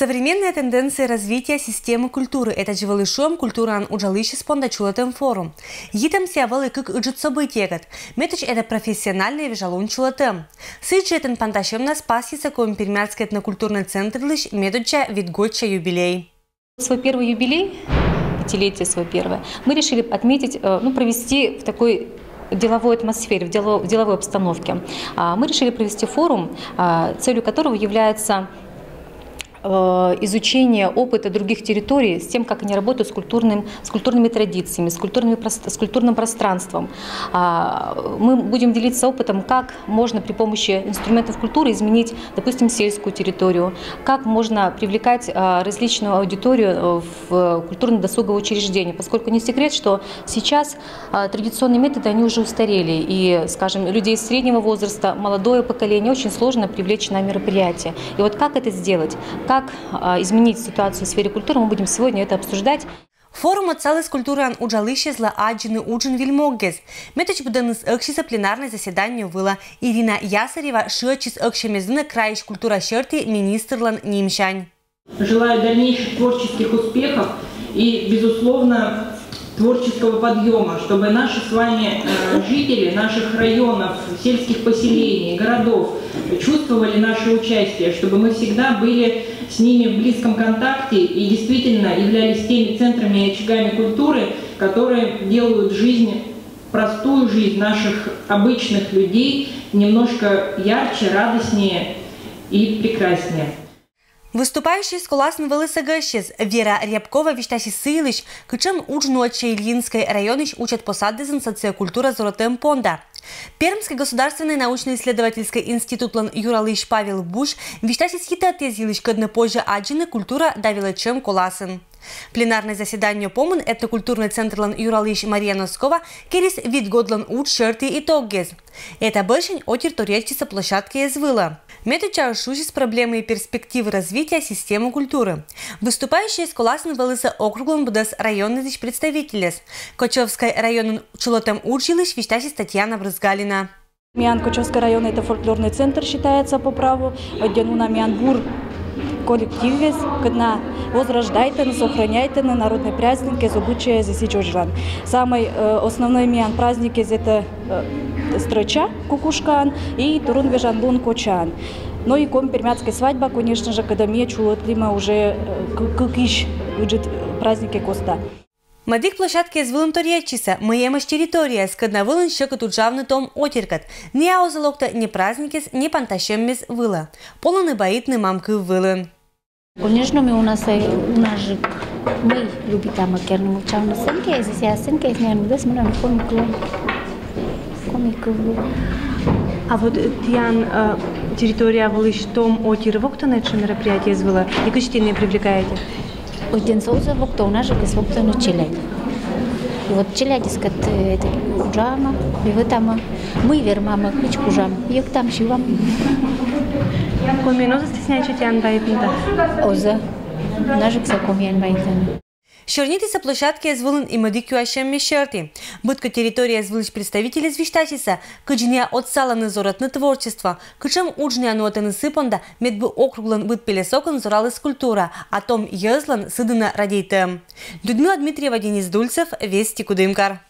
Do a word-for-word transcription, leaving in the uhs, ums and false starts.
Современные тенденции развития системы культуры — это жывӧлі шуӧм культураӧн уджалысьяс понда чулӧтӧм форум. Йитӧмсӧ вӧлі кык ыджыд событиекӧд. Медым это профессиональнӧй вежалун чулӧтӧм. Сідз жӧ этан пантасьӧмнас пасйис Коми-Пермяцкӧй этнокультурнӧй центрлысь медоддза витгоддза юбилей. Свой первый юбилей, пятилетие свое первое, мы решили отметить, э, ну, провести в такой деловой атмосфере, в дело-, в деловой обстановке. А, мы решили провести форум, а, целью которого является, э, изучение опыта других территорий с тем, как они работают с культурным, с культурными традициями, с культурными прост-, с культурным пространством. А, мы будем делиться опытом, как можно при помощи инструментов культуры изменить, допустим, сельскую территорию, как можно привлекать, а, различную аудиторию, э, в культурно-досуговые учреждения, поскольку не секрет, что сейчас, а, традиционные методы, они уже устарели, и, скажем, людей среднего возраста, молодое поколение очень сложно привлечь на мероприятия. И вот как это сделать, как, а, изменить ситуацию в сфере культуры, мы будем сегодня это обсуждать. Форум отсаліс культураӧн уджалысьяслы аддзыны уджын выль моггес. Медым быдӧнныс ӧксисӧ пленарнӧй заседание вылӧ. Ирина Ясарева шыӧдчис ӧксямӧс дінӧ крайысь культура сьӧрті министрлӧн нимсянь. Желаю дальнейших творческих успехов и, безусловно, творческого подъёма, чтобы наши с вами, э, жители наших районов, сельских поселений, городов чувствовали наше участие, чтобы мы всегда были с ними в близком контакте и действительно являлись теми центрами и очагами культуры, которые делают жизнь, простую жизнь наших обычных людей немножко ярче, радостнее и прекраснее. Выступающӧйяс коласын вӧліс гӧсьтъяс. Вера Рябкова висьтасис сы йылысь, кутшӧм удж нуӧдсьӧ Ильинскӧй районысь учӧт посаддезын социокультура зорӧтӧм понда. Пермскӧй государственнӧй научно-исследовательскӧй институтлӧн юралысь Павел Буш висьтасис йитӧд йӧз йылысь, кодӧс позьӧ аддзыны культура да велӧдчӧм коласын. Пленарнӧй заседание помын этнокультурнӧй центрлӧн юралысь Мария Носкова керис вит годлӧн удж сьӧрті итогъяс. Этап бӧрсянь отир торъяйтчисӧ площадкаыс вылӧ. Медоддзаыс шусис «Проблемы и перспективы развития системы культуры». Выступающӧйяс коласын вӧлісӧ округлӧн быдӧс районъясысь представительяс. Кочевскӧй районын чулӧтӧм удж йылысь висьтасис Татьяна Брызгалина. Миян Кочевскӧй район — это фольклорный центр считается по праву. Ӧдйӧ нуӧма миян бур коллективъяс, кодъяс возрождайтӧны, сохраняйтӧны народнӧй праздникъяс, обычаяс и сідз одрлань. Самый, э, основнӧй миян праздникъяс — это, э, стрӧча, кукушкаӧн, и турун вежан лун, кочаӧн. Ну и коми-пермяцкӧй свадьба, конечно же, кодӧс ми чулӧтлімӧ уже, э, кы-, кыкысь ыджыд, э, праздникъяс коста. Мӧдік площадкаыс вылын торъяйтчисӧ, мый эмӧсь территорияыс, кодъяс вылын сьӧкыд уджавны том отиркӧд. Найӧ оз локтӧ ни праздникъяс, ни пантасьӧмъяс вылӧ. Полӧны баитны мам кыв вылын. Конечно, ми унаӧс, э, унажык, ми любитам керны мыччавны сценкаӧ, здесь я сценкаӧ, если я не буду, мы коми кыв. Коми кыв. А вот, э, тіян, э, территория вылысь том отир воктӧны сэтшӧм мероприятиеяс вылӧ, и кыдз ті найӧс привлекаете? Ӧдйӧн сійӧс оз воктӧй, унажыкыс воктӧны челядь. И вот челядьыскӧд, э, это, уджавӧма, и в этом, э, ми вермам, э, кыдз кужам, йӧктам, сьывам. Комиӧн оз стесняйтчы тіян баитны да? Оз. Унажыксӧ комиӧн баитӧны. Сёрнитісӧ площадкаыс вылын и мӧдік юасьӧмъяс сьӧрті. Быдкодь территорияяс вылысь представительяс висьтасисӧ, кыдзи найӧ отсалӧны зорӧтны творчество, кутшӧм удж найӧ нуӧтӧны сы понда, медбы округлӧн быд пельӧсокын зораліс культура, а том йӧзлӧн сы дінӧ радейтӧм. Людмила Дмитриева, Денис Дульцев, «Вести», Кудымкар.